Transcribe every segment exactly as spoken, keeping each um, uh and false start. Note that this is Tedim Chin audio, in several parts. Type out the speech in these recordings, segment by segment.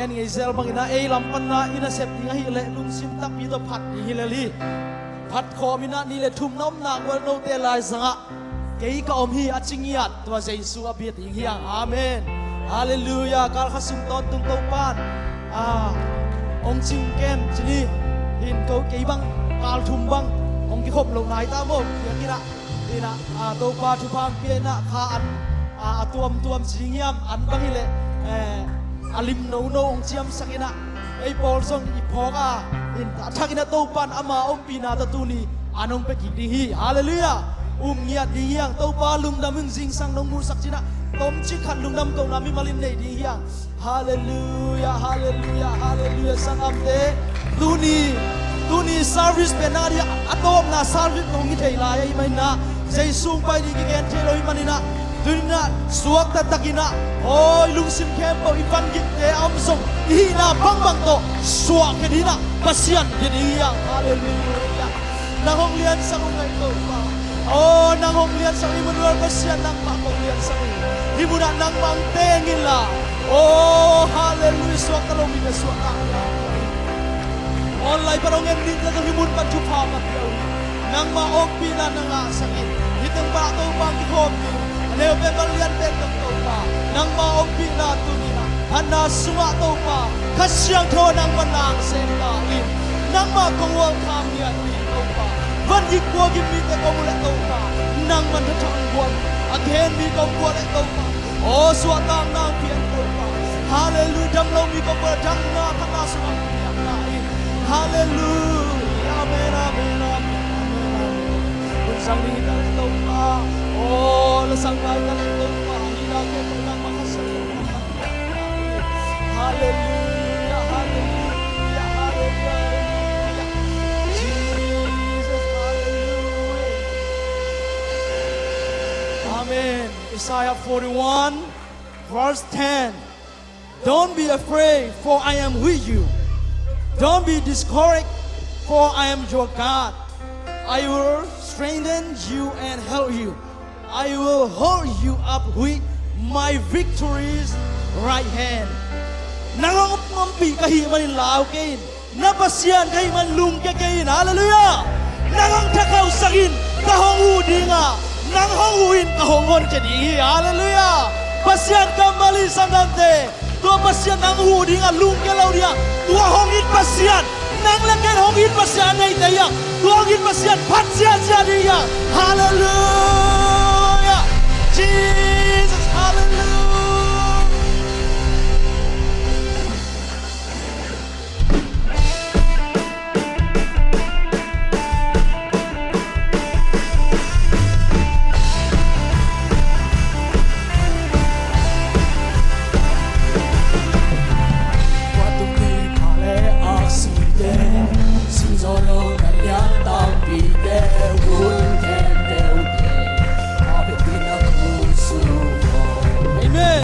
En ngei zel bangin ah ei lam panna i nasep ding ahih leh lungsim takpi tawh phat ding hi lel hi. Phat khawm in ah ni le thum na om nak uh leh note laizangah kei ka om hi a ci ngiat tua Jesu a bia ding hi hang. Amen. Halleluiah. Kalkhat sung tawntung Topan a hong cing kem ci ni. Hin ko kei bang kal thum bang hong kikhop loh nai ta maw? Biakinn ah in ah, a, Topa thupha hong pia in ah kha an, a, a tuamtuam ci ding hiam, an bang hi leh, eh, a lim nono hong ciamsak in ah ei pawl zong i phawk a, in a thak in ah Topan ama ompihna tawh tuni an hong pia kik ding hi. Halleluiah. Um ngiat ding hi hang. Topa lungdam in zingsang nong musak ci in ah tomcik khat lungdam kohna mimal in nei ding hi hang. Halleluiah, halleluiah, halleluiah. Sanggamte, tuni, tuni service pen na dih a tawpna service nong hi thei lai ahih manin ah Jesu hong pai ding kigen thei lo ahih manin ah tuni in ah suakta takin ah, awi, lungsim khempeuh i van gitte a om zong i hihna bangbang tawh suahkhia in ah Pasian bia ding hi hang. Halleluiah. Nang hong liansak uh ngai Topa. Aw, nang hong liansak uh, Immanuel Pasian nangmah hong liansak uh. Hih munah nangmah hong teng inla. Aw, halleluiah, suakta lo mite suakta. Online pan hong en dingte zong hih mun pan thupha mah pia uh hi. Nangmah ompihna na ngahsak in. Hih teng pan Topa kikhawm ding a neu pen bang lian pen dong Topa, nangmah ompihna tuni-in ah phatna sungah Topa, Kha Siangtho nangmah nang sem ta in. Nangmah kong welcome ngiat ni Topa. Van gik kua gim mite kong uh leh Topa, nangmah na thang guan, a gen mi kong uh leh Topa, aw, suahtakna pian Topa. Halleluiah. Dam lo mi kong uh leh damna phatna sungah pian ta in. Halleluiah. Amen, amen, amen, amen, amen. Hun sang ni ta leh Topa, aw, la sang lai ta leh Topa, hi la ke Topa, nangmah Kha Siangtho. Halleluiah, halleluiah, halleluiah. Jesus, halleluiah. Amen. Isaiah forty-one, verse ten. Don't be afraid, for I am with you. Don't be discouraged, for I am your God. I will strengthen you and help you. I will hold you up with my victorious right hand. Nang hong ompih ka hih manin lau kei in. Na Pasian ka hih manin lungkia kei in. Halleluiah. Nang hong thakhausak in, ka hong huh ding a, nang hong huh in, ka hong honkhia ding hi. Halleluiah. Pasian kammal hi, sanggamte. Tua Pasian nang huh ding a, lungkia lo ding a, tua hong it Pasian, nang le ken hong it Pasian a neite hi a, tua hong it Pasian phat ziahziah ding hi a. Halleluiah. Jesus, halleluiah. Amen.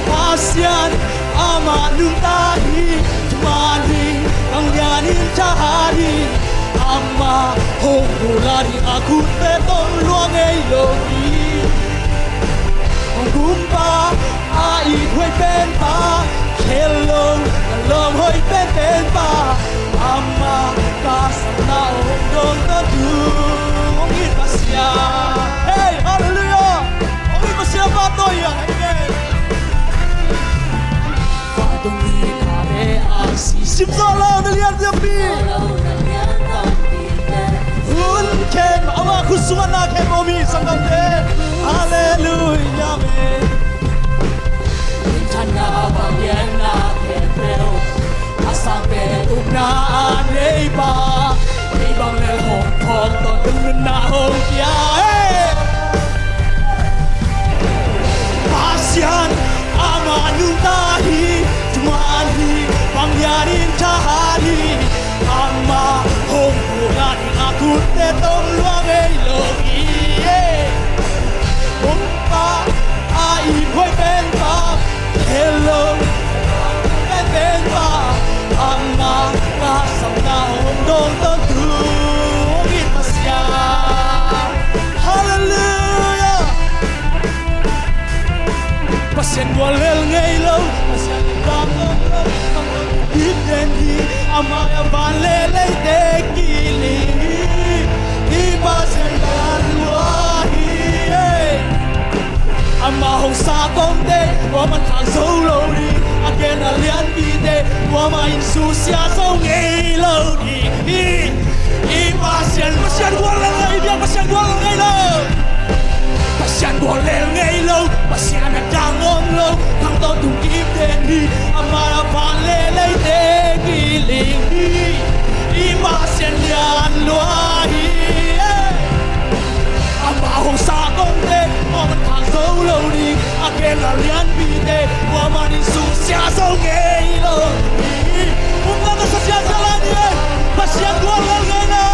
Pasian amah nungta hi, thuman hi, kanglian in thahat hi. Amah hong bula ding a khutphe tawh lua ngei lo hi. Hong kumpa a ithuai penpa, khel lo a lawm hoih penpenpa, amah ka sapna hong dong tawntung hong it Pasian. Hei, halleluiah. Hong it Pasian pahtawi a. Amen. Sim zawh lo na lian tampi. Hun khempeuh, amah khut sungah na khempeuh om hi, sanggamte. Halleluiah, amen. Minthanna, vangliatna khempeuh a sang pen upna a neipa, Kei bang lel hong phawk tawntung nunna hong pia, eh. Pasian amah nungta hi, thuman hi, vanglian in thahat hi. Amah hong pulak ding a kutte tawm lua ngei lo hi, eh. Hong pa a ithuai pen pa, hello pen pen pa, amah ka sapna hong dong tawntung hong it Pasian. Halleluiah. Pasian gual lel ngei lo, Pasian dang om lo, i den hi, amah a van le leite kiling hi. I Pasian lian lua hi, eh. Amah hong sa kongte, kuaman khak zo lo ding, a gen a lianpite, kuamah in susia zo ngei lo ding hi. I Pasian, Pasian gual lel ngei, biak Pasian gual lel ngei lo. Pasian gual lel ngei lo, Pasian a dang om lo, khang tawntung kip den hi, amah a van le leite kiling hi. I Pasian lian lua hi, eh. Amah hong sa kongte, kuaman khak zo lo ding, a gen a lianpite, kuaman in susia zo ngei lo ding hi. Hong la ka sa sia sia la ni, eh. Pasian gual lel ngei lo.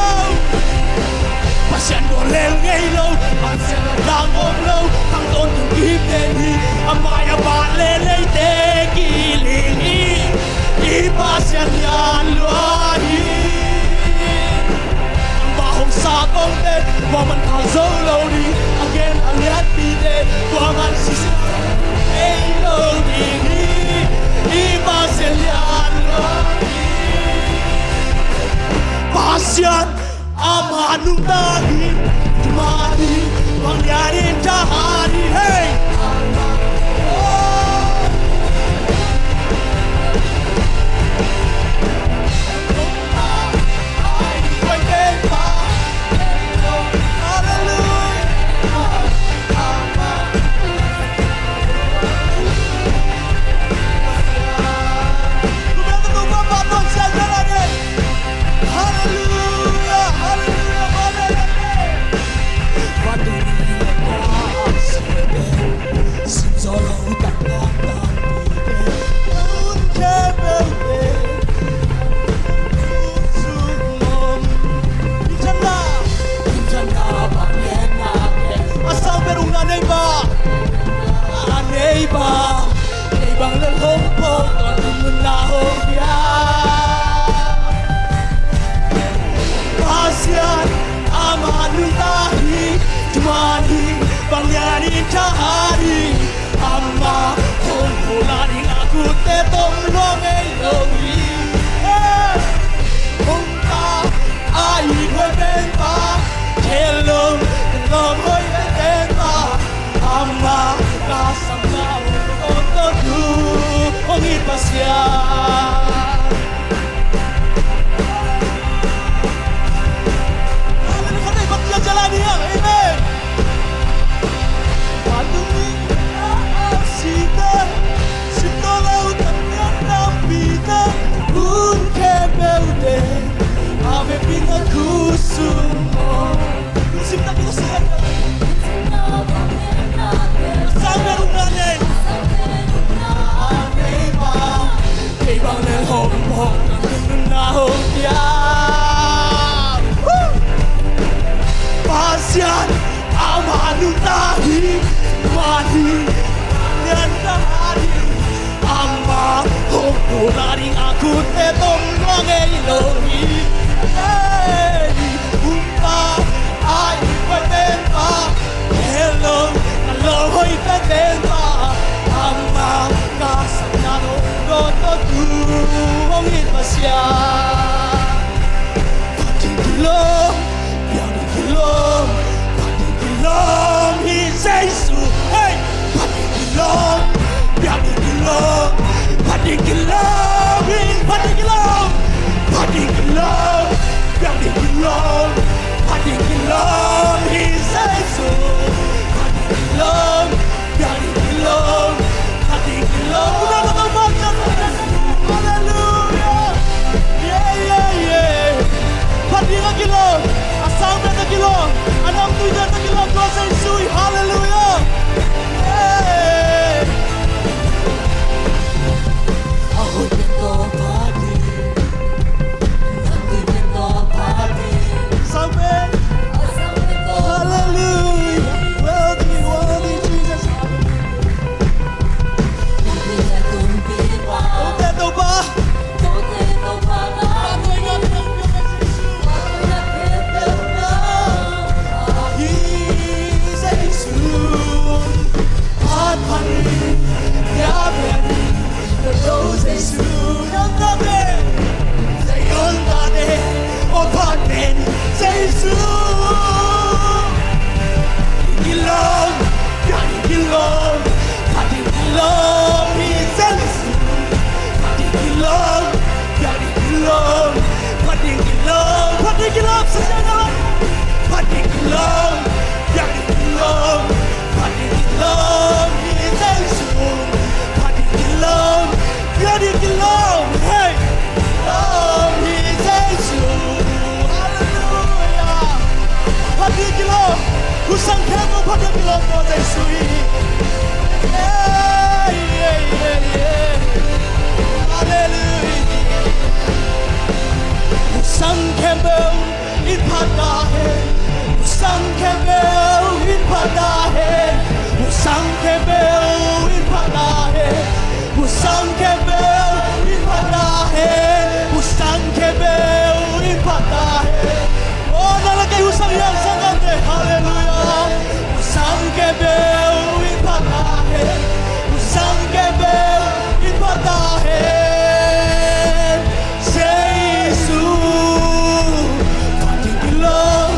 Pasian gual lel ngei lo, Pasian a dang om lo, khang tawntung kip den hi, amah a van le leite kiling hi. I Pasian lian lua hi. Amah hong sa kongte, kuaman khak zo lo ding, a gen a lianpite, kuaman susia ngei lo ding hi. I Pasian lian lua hi. Pasian amah nungta hi, thuman hi, vanglian in thahat hi, hey. Halleluiah. Halleluiah, halleluiah, halleluiah. Sim zo lo tak tak tak pite, un khempeuh te, un suk mawng. Bimchanna, bimchanna bang lian na te, a sang pen ung na nei ba, a nei ba. Kei bang lel hong phawk tawntung nunna hong pia. Pasian amah nungta hi, thuman hi, vanglian in thahat hi. Amah hong pulak ding a kutte tawm lua ngei lo hi. Hey! Hong pa a ithuai pen pa, kei lawm, ka lawm hoih pen pen pa. Amah ka sapna hong dong tawntung hong it Pasian. Amen. Khat vei bang ciacia lai ni hang. Amen. Tua tuni a site, sim tawh lo tak tak tampite, un khempeuhte, a vekpi in a khut sung maw. Sim tak in a site. Sang pen ung na nei. Kei bang lel hong phawk tawntung nunna hong pia. Pasian amah nungta hi, thuman hi, vanglian thahat hi. Amah hong pulak ding a kutte tawm lua ngei lo hi. Hey! Hong pa a ithuai pen pa, kei lawm, ka lawm hoih pen pen pa. Amah ka sapna hong dong tawntung hong it Pasian. Phat ding kilawm, biak ding kilawm, phat ding kilawm hi Jesu. Hey! Phat ding kilawm, biak ding kilawm, phat ding kilawm hi, phat ding kilawm, phat ding kilawm, biak ding kilawm, phat ding kilawm hi Jesu. Phat ding kilawm, biak ding kilawm, phat ding kilawm. Halleluiah. Yeah, yeah, yeah. Phat ding a Halleluiah. Hey. Amen. Hallelujah. Worthy, worthy, Jesus. Hallelujah. Phat ding kilawm, biak ding kilawm, phat ding kilawm hi Jesu. Phat ding kilawm, biak ding kilawm, hey. Kilawm hi Jesu. Halleluiah. Phat ding kilawm, hong sang khempeuh phat ding kilawm Topa Jesu hi. Hey, hey, hey, hey. Halleluiah. Hong sang khempeuh in phat ta hen. Hong sang khempeuh in phat ta hen. Hong sang khempeuh in phat ta hen. Hong sang khempeuh in phat ta hen. Hong sang khempeuh in phat ta hen. Oh, nang le kei hong sang hiam, sang kei te. Halleluiah. Hong sang khempeuh in phat ta hen. Hong sang khempeuh in phat ta hen. Jesu, phat ding kilawm,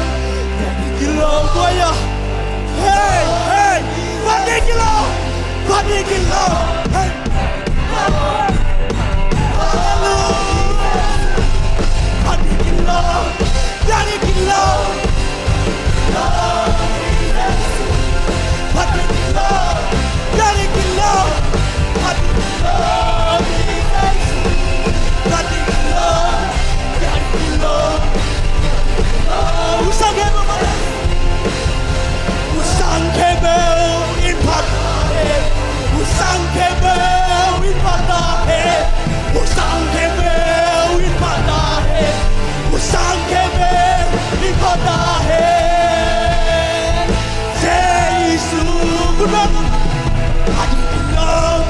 phat ding kilawm, tua ia. Hey, hey, phat ding kilawm, phat ding kilawm, hey. Hallelujah. Phat ding kilawm, phat ding kilawm. Jesu, good morning. Phat ding kilawm,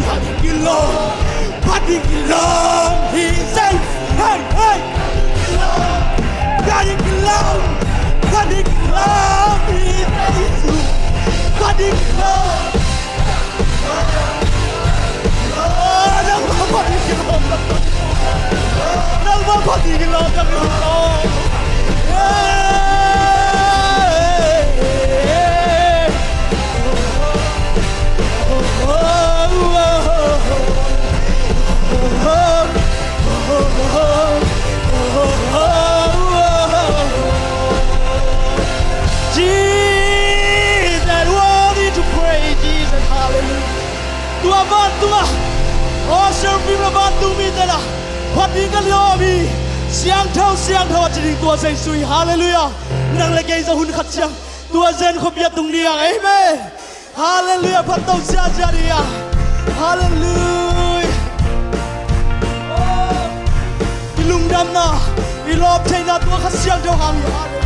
phat ding kilawm, phat ding kilawm hi Jesu. Hey, hey. Phat ding kilawm, phat ding kilawm hi Jesu. Phat ding kilawm. Jesus, worthy to pray, Jesus, hallelujah. Tua vantung ah, aw, seraphim le vantung mite na, phat ding ka lawm hi, siangtho, siangtho a ci ding tua Jesu hi, hallelujah. Nang le kei zong hun khat ciang tua Zen khuapi ah tung ding a, amen. Hallelujah, phat to ziahziah ding a. Hallelujah. I lungdamna, i lawp theihna tua kha siangtho hang hi. Hallelujah.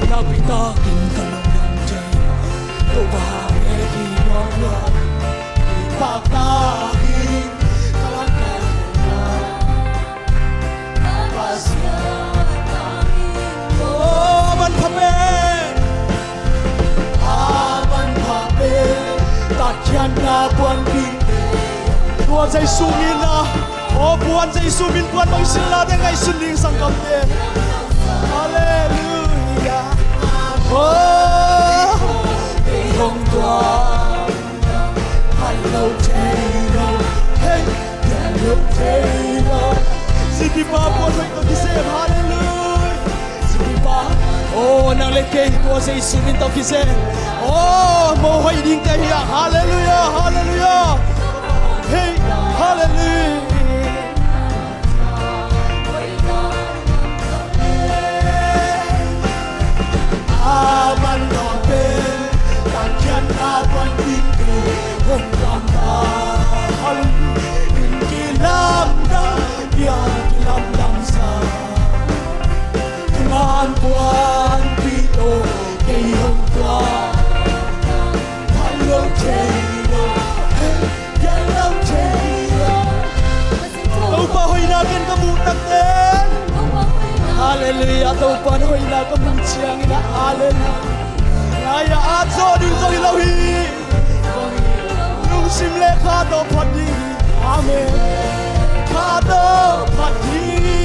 Nakpi takin ka lungdam thei, Topa hang e ki nuam nuam. Nakpi takin ka lungdam thei. Aw, manpha pen, a manpha pen, tatkhiatna puanpih tua Jesu min a, aw, puan Jesu min puan bang silna te ngaihsun ding sanggamte. Halleluiah. Aw, hong tua. Hal lo thei lo, hey, hal lo thei lo. Sipipa puan hoih tawh kisem, hallelujah. Sipipa, oh, nang le kei tua Jesu min tawh kisem. Oh, mo hoih ding te hi a, hallelujah, hallelujah. Hey, hallelujah. Kha tawh phat ding hi. Amen. Kha tawh phat ding hi.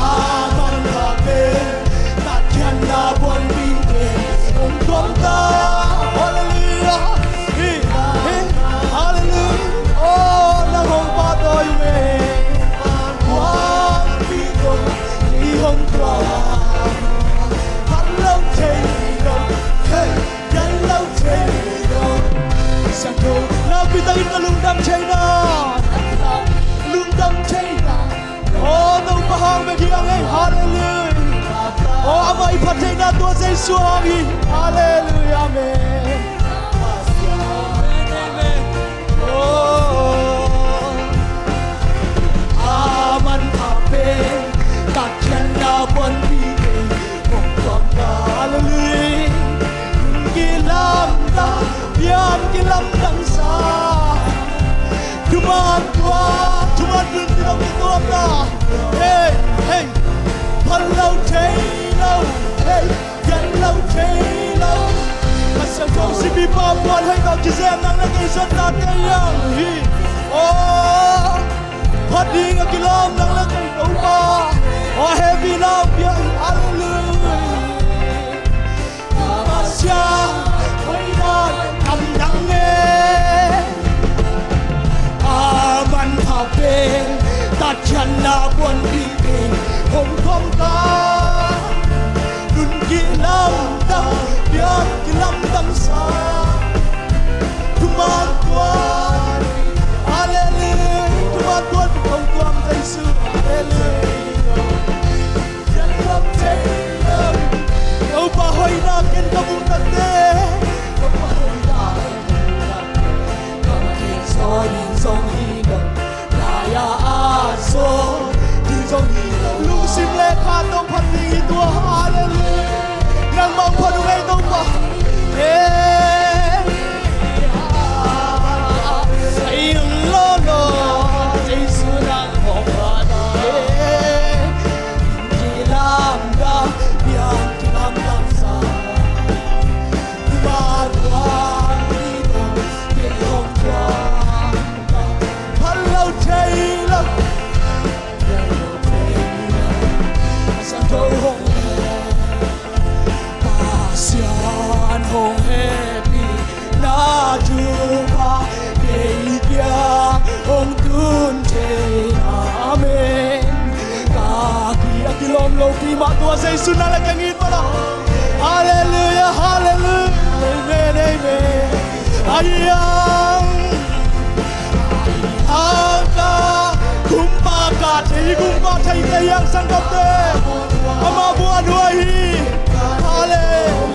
A manpha pen tatkhiatna buanpite hong tuam ta. Halleluiah. Hi, hi, halleluiah. Oh, nang hong pahtawi ve. Buanpite hong tuam. Phat lo thei lo. Hey. Gen lo thei lo. Siangtho nakpi takin ka lungdam theihna. Lungdam theihna. Oh, Topa hang bek hi hang ei. Halleluiah. Oh, amah i phat theihna tua Jesu hang hi. Halleluiah. Amen. Amen, amen. Oh. A manpha pen tatkhiatna buanpite hong tuam ta. Halleluiah. Kilamdang, pian kilamdang sa. Thuman tua, thuman dun ti dong ki tuam ta. Hey, hey. Phat lo thei lo. Hey. Gen lo thei lo. Ka siangtho sipi pa puan hei ka kizem nang le kei zon ta kei yang hi. Oh, phat ding a kilawm nang le kei Topa. Oh, happy love ya. Halleluiah. Pasian hoihna kamdang e. A manpha pen tatkhiatna buanpite hong tuam ta. Dun kilamdang, pian kilamdang sa. Thuman tuan, halleluiah. Thuman tuan hong tuam Jesu, halleluiah. Topa hoihna ken ka mu takte, Topa hoihna ken ka mu takte, ka mu ken zaw ding zong hi lo, lai-a a zaw ding zong hi lo. Lungsim le kha tawh phat ding hi tua, halleluiah. Nangmah hong phat uh ei Topa. Eh. Sai hong lo lo, Jesu nang hong phat e. Kilamdang, pian kilamdang sa. Tuman tuan, tuman tuan, kei hong tuan. Phat lo thei lo. Phat lo thei lo. A siangtho hong he. Pasian hong hehpihna thupha kei kiang hong tun thei. Amen. Ka ki a kilawm lopi mah tua Jesu na le ka ngin mah la. Halleluiah, halleluiah. Amen, amen. Ahi hang, ahi hang ka kumpa ka thei, kumpa thei ka hi hang sanggam te. Ama muanhuai hi. Halleluiah.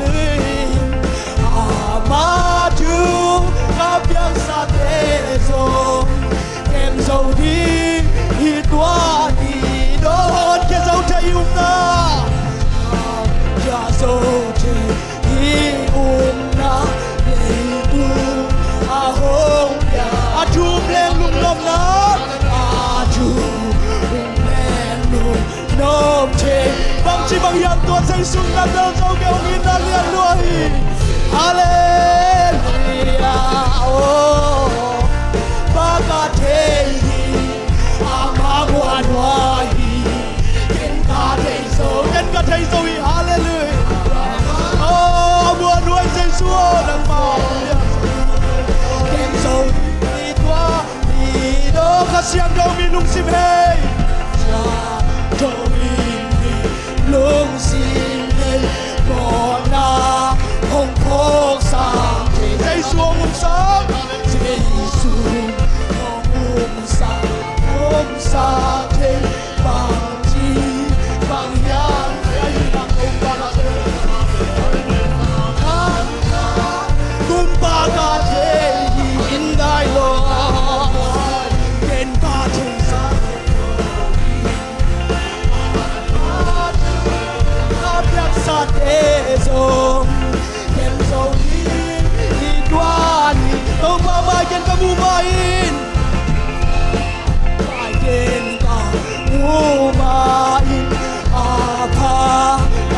Ama thu a piangsate zong kem zo ding hi tua ni dawn. Kia zo thei i upna, kia zo thei i upna, leitung a hong pia a thum leng lungnopna, a thum leng lung nop thei. Bangci bang hiam tua Jesu na bel zo kei hong itna lian lua hi. Halleluiah. Oh, pa ka thei hi. Ama muanhuai hi. Ken ka thei zo, ken ka thei zo hi. Halleluiah. Oh, muanhuai Jesu oh, nangmah. Ken zo hi tua. Ni dawn Kha Siangtho mi lungsim hei. Siangtho mi lungsim hei. Mawhna hong phawk sang thei. Jesu hong um sang. Jesu hong um sang. Hong um sang thei. Bangci bang hiam. Kumpa ka thei hi in dai lo. Ken ka thei sa. Ka piaksate zong ken zo hi. Hi tua ni Topa mai ken ka mu mai in. Mai ken ka mu mai in. A pha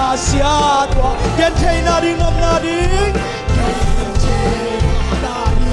a sia tua. Ken theihna ding nopna ding. Ken theihna ding.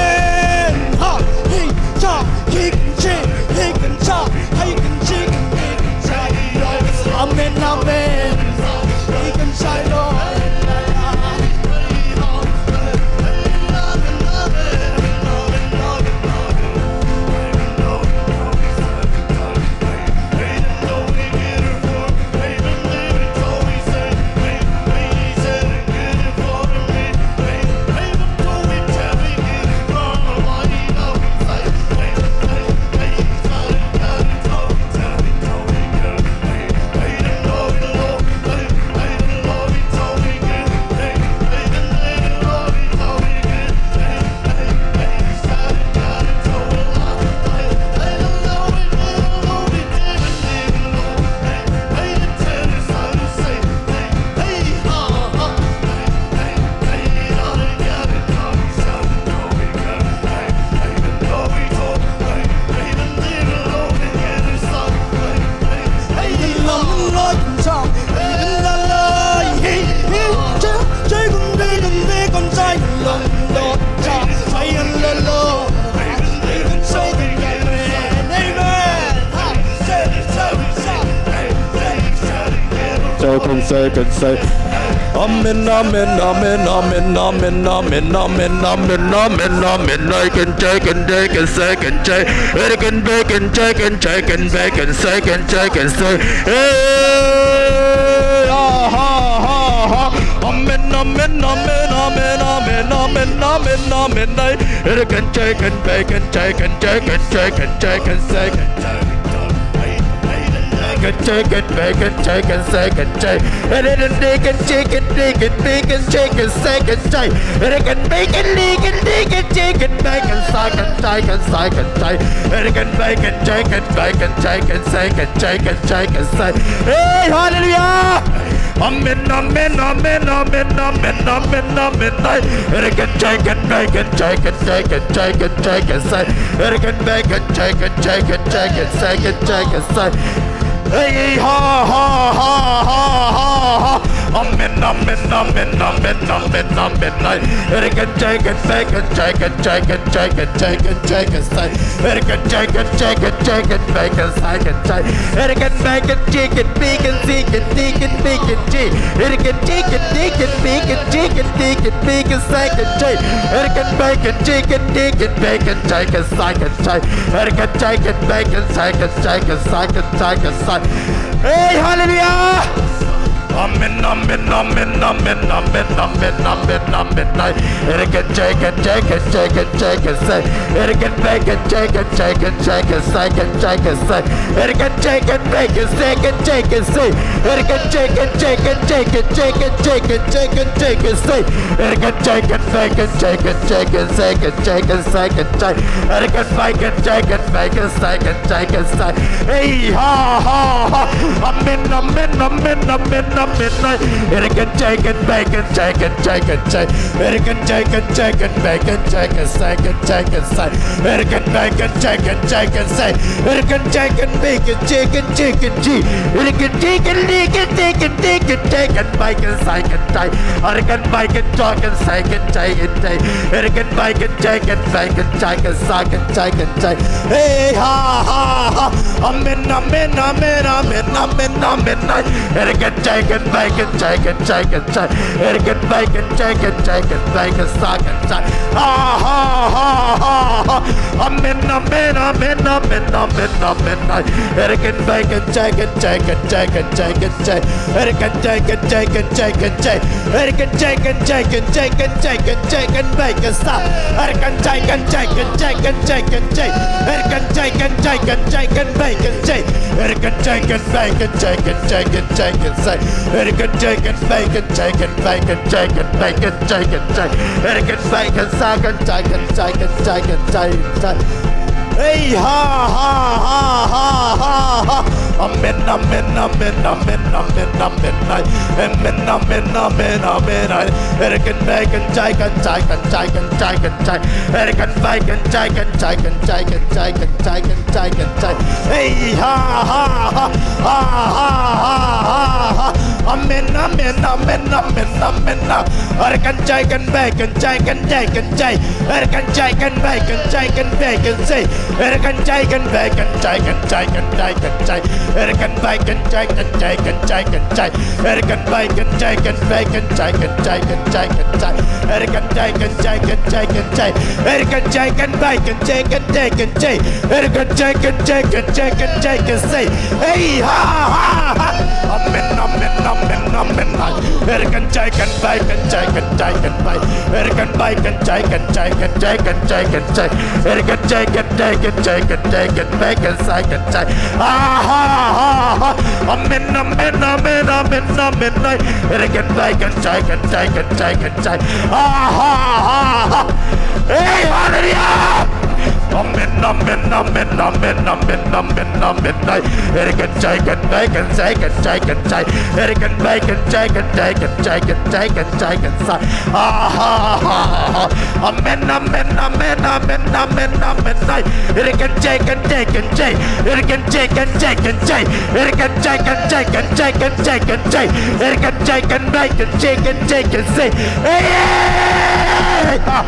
Amen. Ha, he, cha, he can check, he can cha, he can check, he can check. Amen, amen. He can check, Lord. Say, can say, can say. Amen, amen, amen, amen, amen, amen, amen, amen, amen, amen. I can take and they can say, can take. It can be, can take and take and be, can say, can take and say. Hey, ah, ha, ha, ha. Amen, amen, amen, amen, amen, amen, amen, amen. It can take and be, can take and take and take and take and say, can take. Can take and be, can take and say, can take. And it can be, can take and be, can take and say, can take. And it can be, can be, can be, can take and be, can say, can take, can say, can take. And it can be, can take and be, can take and say, can take, can take and say. Hey, hallelujah! Amen, amen, amen, amen, amen, amen, amen. It can take and be, can take and take and take and take and say. It can be, can take and take and take and say, can take and say. Hey, ha, ha, ha. Amen, amen, amen, amen, amen, amen. It can take and be, can take and take and take and take and take and say. It can take and take and take and be, can say, can take. It can be, can take and be, can see, can take and be, can see. It can take and take and be, can take and take and be, can say, can take. It can be, can take and take and be, can take and say, can take. It can take and be, can say, can take and say, can take and say. Hey, hallelujah! Amen, amen, amen, amen, amen, amen, amen, amen. It can take and take and take and take and say. It can make and take and take and take and say, can take and say. It can take and make and say, can take and say. It can take and take and take and take and take and take and say. It can take and make and take and take and say, can take and say, can take. It can make and take and make and say, can take and say. Hey, ha, ha, ha. Amen, amen, amen, amen, amen. It can take and make and take and take and take. It can take and take and make and take and say, can take and say. It can make and take and take and say. It can take and make and take and take and see. It can take and make and take and take and take and make and say, can take. It can make and take and say, can take and take. It can make and take and make and take and say, can take and say. Hey, ha, ha, ha. Amen, amen, amen, amen, amen, amen. It can Jaken, bacon, jaken, jaken, jaken. Erken, bacon, jaken, jaken, bacon, saken, jaken. Ah, ha, ha, ha, ha. Amen, amen, amen, amen, amen, amen. Erken, bacon, jaken, jaken, jaken, jaken, jaken. Erken, jaken, jaken, jaken, jaken. Erken, jaken, jaken, jaken, jaken, jaken, bacon, sa. Erken, jaken, jaken, jaken, jaken, jaken. Erken, jaken, jaken, jaken, bacon, jaken. Erken, jaken, bacon, jaken, jaken, jaken, say. Erken, jaken, bacon, jaken, bacon, jaken, bacon, jaken, say. Erken, bacon, saken, jaken, jaken, jaken, jaken, say. Hey, ha, ha, ha, ha, ha, ha. Amen, amen, amen, amen, amen, amen, ay. Amen, amen, amen, amen, ay. Erken, bacon, jaken, jaken, jaken, jaken, say. Erken, bacon, jaken, jaken, jaken, jaken, jaken, jaken, say. Hey, ha, ha, ha, ha, ha, ha, ha, ha. Amen, amen, amen, amen, amen, ah. Erken, jaken, bacon, jaken, jaken, say. Erken, jaken, bacon, jaken, bacon, say. Erken, jaken, bacon, jaken, jaken, jaken, say. Erken, bacon, jaken, jaken, jaken, say. Erken, bacon, jaken, bacon, jaken, jaken, jaken, say. Erken, jaken, jaken, jaken, say. Erken, jaken, bacon, jaken, jaken, say. Erken, jaken, jaken, jaken, jaken, say. Hey, ha, ha, ha. Amen, amen, amen, amen, ay. Erken, jaken, bacon, jaken, jaken, bacon. Erken, bacon, jaken, jaken, jaken, jaken, say. Erken, jaken, jaken, jaken, jaken, bacon, saken, say. Ah, ha, ha, ha. Amen, amen, amen, amen, amen, ay. Erken, bacon, jaken, jaken, jaken, say. Ah, ha, ha, ha. Hey, hallelujah. Amen, amen, amen, amen, amen, amen, amen, ay. Erken, jaken, bacon, jaken, jaken, say. Erken, bacon, jaken, jaken, jaken, jaken, jaken, say. Ah, ha, ha, ha. Amen, amen, amen, amen, amen, amen, ay. Erken, jaken, jaken, say. Erken, jaken, jaken, say. Erken, jaken, jaken, jaken, jaken, say. Erken, jaken, bacon, jaken, jaken, say. Hey, hey, hey, ah.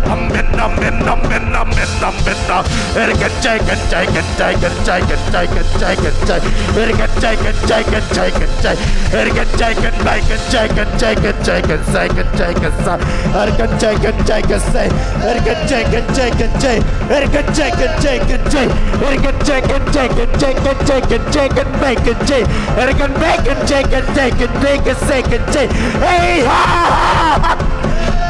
Amen, amen, amen, amen, amen, ah. Erken, jaken, jaken, jaken, jaken, jaken, jaken, say. Erken, jaken, jaken, jaken, say. Erken, jaken, bacon, jaken, jaken, jaken, jaken, jaken, say. Erken, jaken, jaken, say. Erken, jaken, jaken, say. Erken, jaken, jaken, say. Erken, jaken, jaken, jaken, jaken, jaken, bacon, say. Erken, bacon, jaken, jaken, bacon, saken, say. Hey, ha, ha, ha.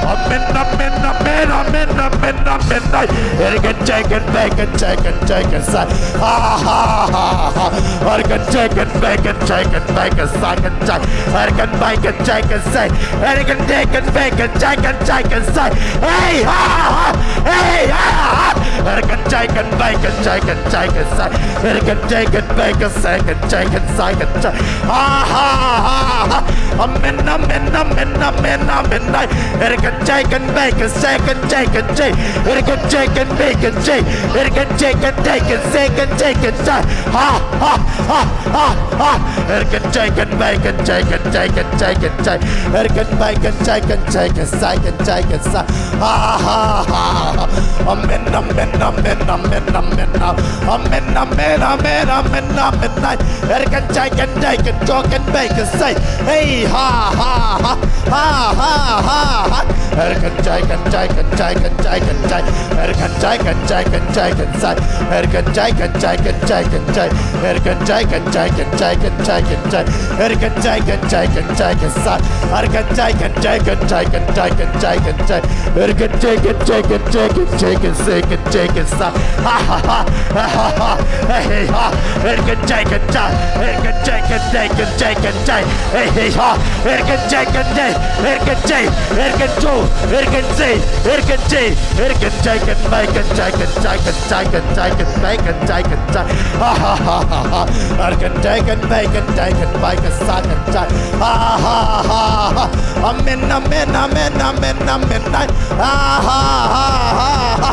Amen, amen, amen, amen, amen, amen, ay. Erken, jaken, bacon, jaken, jaken, say. Ha, ha, ha, ha. Erken, jaken, bacon, jaken, bacon, saken, say. Erken, bacon, jaken, say. Erken, jaken, bacon, jaken, jaken, say. Hey, ha, ha. Hey, ha, ha. Erken, jaken, bacon, jaken, jaken, say. Erken, jaken, bacon, saken, jaken, saken, say. Ha, ha, ha, ha. Amen, amen, amen, amen, amen, ay. Erken, jaken, bacon, saken, jaken, say. Erken, jaken, bacon, say. Erken, jaken, bacon, saken, jaken, say. Ha, ha, ha, ha, ha. Erken, jaken, bacon, jaken, jaken, jaken, say. Erken, bacon, jaken, jaken, saken, jaken, say. Ha, ha, ha, ha. Amen, amen, amen, amen, amen, ah. Amen, amen, amen, amen, amen, ay. Erken, jaken, jaken, jaken, bacon, say. Hey, ha, ha, ha. Ha, ha, ha, ha. Erken, jaken, jaken, jaken, jaken, say. Erken, jaken, jaken, jaken, say. Erken, jaken, jaken, jaken, say. Erken, jaken, jaken, jaken, jaken, say. Erken, jaken, jaken, jaken, say. Erken, jaken, jaken, jaken, jaken, jaken, say. Erken, jaken, jaken, jaken, jaken, jaken, say. Ha, ha, ha, ha, ha, ha. Hey, hey, ha. Erken, jaken, ja. Erken, jaken, jaken, jaken, say. Hey, hey, ha. Erken, jaken, jay. Erken, jay. Erken, jo. Erken, jay. Erken, jay. Erken, jaken, bacon, jaken, jaken, jaken, jaken, bacon, jaken, say. Ha, ha, ha, ha, ha. Erken, jaken, bacon, jaken, bacon, saken, say. Ha, ha, ha, ha. Amen, amen, amen, amen, amen, ay. Ha, ha, ha, ha, ha.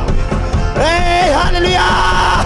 Hey, hallelujah.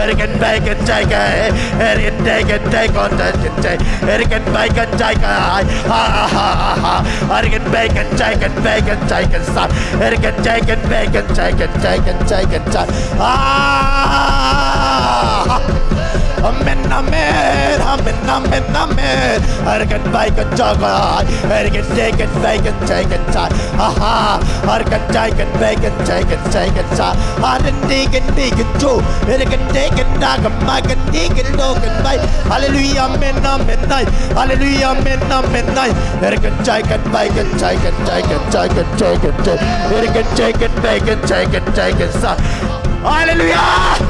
Hurricane, bacon, chicken. Hurricane, chicken, bacon, chicken. Hurricane, bacon, chicken. Ha, ha, ha, ha, ha. Hurricane, bacon, chicken, bacon, chicken, son. Hurricane, chicken, bacon, chicken, chicken, chicken, son. Ah! Amen, amen, amen, amen, amen. Hurricane, bacon, chicken. Hurricane, chicken, bacon, chicken, son. Aha, hurricane, chicken, bacon, chicken, chicken, son. Hurricane, chicken, bacon, too. Hurricane, chicken, dog, hurricane, chicken, dog, and bacon. Hallelujah, amen, amen, amen. Hallelujah, amen, amen, amen. Hurricane, chicken, bacon, chicken, chicken, chicken, chicken, chicken. Hurricane, chicken, bacon, chicken, chicken, son. Hallelujah.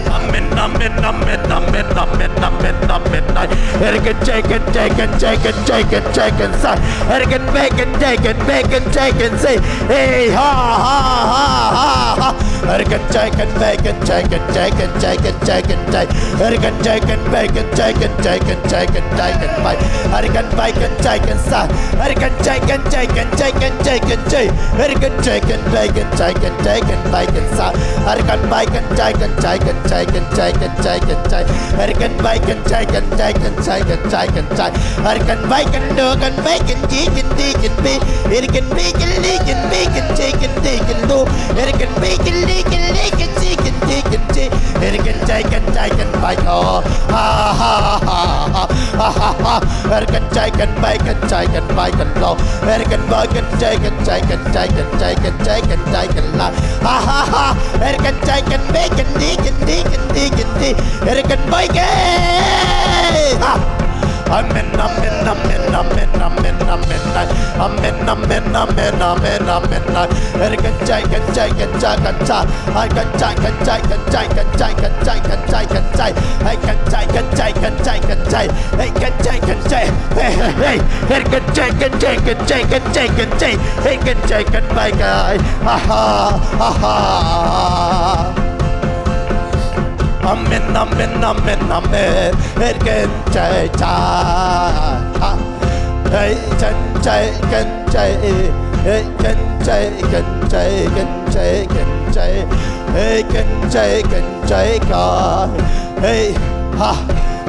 Amen, amen, amen, amen, amen, amen, amen. Hurricane, chicken, chicken, chicken, chicken, chicken, son. Hurricane, bacon, chicken, bacon, chicken, say. Hey, ha, ha, ha, ha, ha. Hurricane, chicken, bacon, chicken, chicken, chicken, chicken, chicken. Hurricane, chicken, bacon, chicken, chicken, chicken, chicken, bacon. Hurricane, bacon, chicken, son. Hurricane, chicken, chicken, chicken, chicken, chicken. Hurricane, chicken, bacon, chicken, chicken, bacon, son. Hurricane, bacon, chicken, chicken, chicken, chicken, chicken, chicken. Hurricane, bacon, chicken, chicken, chicken, chicken, chicken. Hurricane, bacon, dog, and bacon, chicken, chicken, bacon. Hurricane, bacon, chicken, bacon, chicken, chicken, dog. Hurricane, bacon, chicken, bacon, chicken, chicken, chicken. Hurricane, chicken, chicken, bacon. Ha, ha, ha, ha, ha, ha, ha. Hurricane, chicken, bacon, chicken, bacon, dog. Hurricane, bacon, chicken, chicken, chicken, chicken, chicken, chicken, la. Ha, ha, ha. Hurricane, chicken, bacon, chicken, chicken, chicken, chicken. Hurricane, bacon. Ha. Amen, amen, amen, amen, amen, amen, amen. Amen, amen, amen, amen, amen, amen. Hurricane, chicken, chicken, chicken, chicken. Hurricane, chicken, chicken, chicken, chicken, chicken, chicken, chicken. Hurricane, chicken, chicken, chicken, chicken. Hey, hey, hey, hey. Hurricane, chicken, chicken, chicken, chicken, chicken. Hurricane, chicken, bacon. Ha, ha, ha, ha. Amen, amen, amen, amen. Hurricane, chicken, chicken. Hey, chicken, chicken, chicken. Hey, chicken, chicken, chicken, chicken, chicken. Hey, chicken, chicken, chicken. Hey, ha.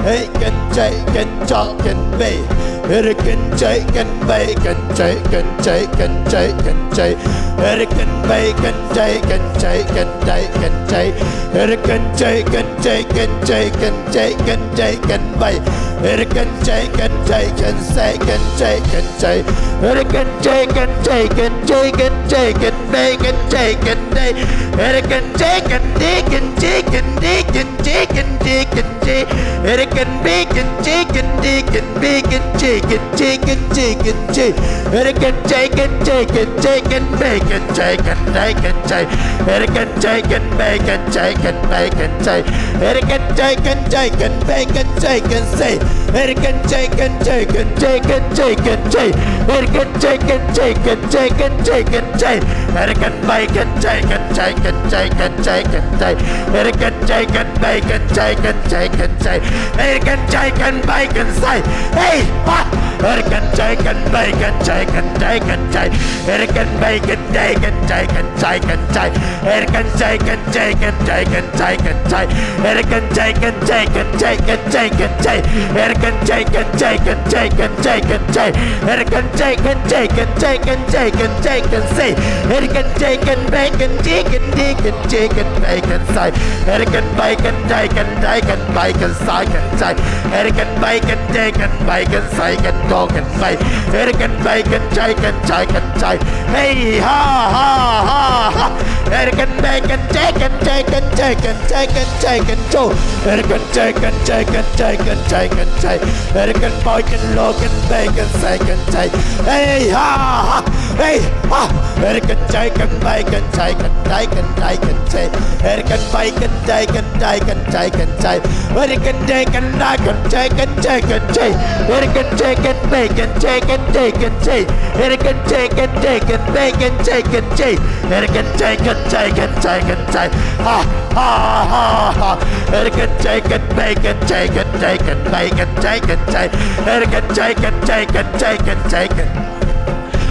Hey, chicken, chicken, chicken, bacon. Hey, chicken, chicken, bacon, chicken, chicken, chicken, chicken. Hey, chicken, bacon, chicken, chicken, chicken, chicken. Hey, chicken, chicken, chicken, chicken, chicken, chicken, bacon. Hey, chicken, chicken, chicken, chicken, chicken, chicken. Hurricane, chicken, chicken, chicken, chicken, bacon, chicken, day. Hurricane, chicken, chicken, chicken, chicken, chicken, chicken, chicken. Hurricane, bacon, chicken, chicken, bacon, chicken, chicken, chicken, chicken. Hurricane, chicken, chicken, chicken, bacon, chicken, bacon, chicken. Hurricane, chicken, bacon, chicken, bacon, chicken. Hurricane, chicken, chicken, bacon, chicken, say. Hurricane, chicken, chicken, chicken, chicken, say. Hurricane, chicken, chicken, chicken, chicken, say. Hurricane, bacon, chicken, chicken, chicken, chicken, say. Hurricane, chicken, bacon, chicken, chicken, say. Hurricane, chicken, bacon, say. Hey, ha! Erkan, jaikan, baikan, jaikan, jaikan, jai. Erkan, baikan, jaikan, jaikan, jaikan, jai. Erkan, jaikan, jaikan, jaikan, jaikan, jai. Erkan, jaikan, jaikan, jaikan, jaikan, jai. Erkan, jaikan, jaikan, jaikan, jaikan, jai. Erkan, jaikan, jaikan, jaikan, jaikan, jaikan, sei. Erkan, jaikan, baikan, jikan, dikan, jikan, baikan, sai. Erkan, baikan, jaikan, jaikan, baikan, saikan, sai. Erkan, baikan, jaikan, baikan, saikan, dokan, bai. Erkan, baikan, jaikan, jaikan, jai. Hei, ha, ha, ha, ha. Erkan, baikan, jaikan, jaikan, jaikan, jaikan, jaikan, jo. Erkan, jaikan, jaikan, jaikan, jaikan, jai. Erkan, baikan, lokan, baikan, saikan, jai. Hei, ha, ha. Hei, ha. Erkan, jaikan, baikan, jaikan, jaikan, jaikan, jai. Erkan, baikan, jaikan, jaikan, jaikan, jai. Erkan, jaikan, jaikan, jaikan, jaikan, jai. Erkan, jaikan, baikan, jaikan, jaikan, jai. Erkan, jaikan, jaikan, baikan, jaikan, jai. Erkan, jaikan, jaikan, jaikan, jai. Ha, ha, ha, ha. Erkan, jaikan, baikan, jaikan, jaikan, baikan, jaikan, jai. Erkan, jaikan, jaikan, jaikan, jaikan.